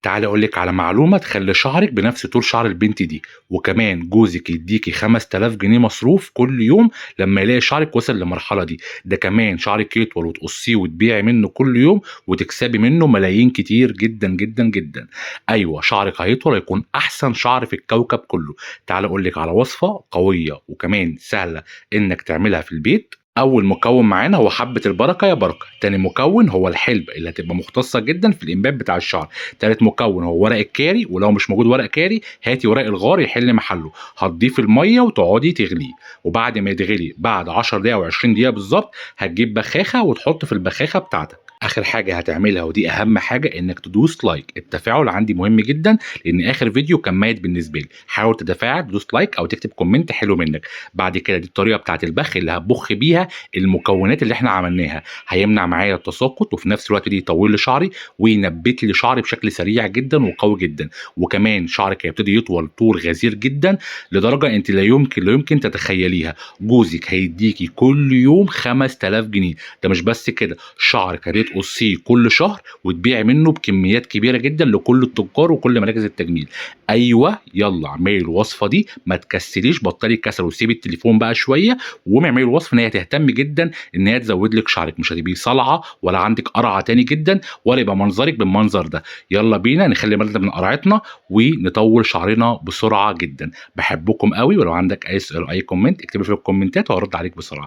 تعالي اقول لك على معلومة تخلي شعرك بنفس طول شعر البنت دي، وكمان جوزك يديكي 5000 جنيه مصروف كل يوم لما يلاقي شعرك وصل للمرحلة دي. ده كمان شعرك يطول وتقصيه وتبيعي منه كل يوم وتكسبي منه ملايين كتير جدا جدا جدا. ايوه شعرك هيطول، هيكون احسن شعر في الكوكب كله. تعالي اقول لك على وصفه قوية وكمان سهلة انك تعملها في البيت. اول مكون معانا هو حبه البركة يا بركة. تاني مكون هو الحلبة اللي هتبقى مختصة جدا في الانبات بتاع الشعر. تالت مكون هو ورق الكاري، ولو مش موجود ورق كاري هاتي ورق الغار يحل محله. هتضيف المية وتقعدي تغليه، وبعد ما يتغلي بعد 10 دقايق او 20 دقيقة بالظبط هتجيب بخاخه وتحط في البخاخه بتاعتك. اخر حاجة هتعملها ودي اهم حاجة انك تدوس like. التفاعل عندي مهم جدا لان اخر فيديو كان ميت بالنسبة لي. حاول تتفاعل، تدوس like او تكتب comment حلو منك. بعد كده دي الطريقة بتاعت البخ اللي هتبخ بيها المكونات اللي احنا عملناها، هيمنع معايا التساقط وفي نفس الوقت دي يطول لي شعري وينبت لي شعري بشكل سريع جدا وقوي جدا، وكمان شعرك هيبتدي يطول طول غزير جدا لدرجة انت لا يمكن تتخيليها. جوزك هيديكي كل يوم 5000 جنيه. ده مش بس كده، شعرك هتقصيه كل شهر وتبيعي منه بكميات كبيرة جدا لكل التجار وكل مراكز التجميل. ايوه يلا اعملي الوصفة دي، ما تكسليش، بطلي كسل وسيبي التليفون بقى شوية وقومي اعملي الوصفة. ان هي تهتم جدا ان هي تزود لك شعرك، مش هتبقي صلعه ولا عندك قرعه تاني جدا ولا يبقى منظرك بالمنظر ده. يلا بينا نخلي بالنا من قرعتنا ونطول شعرنا بسرعة جدا. بحبكم قوي، ولو عندك اي سؤال اي comment اكتبي في الكومنتات وهرد عليك بسرعة.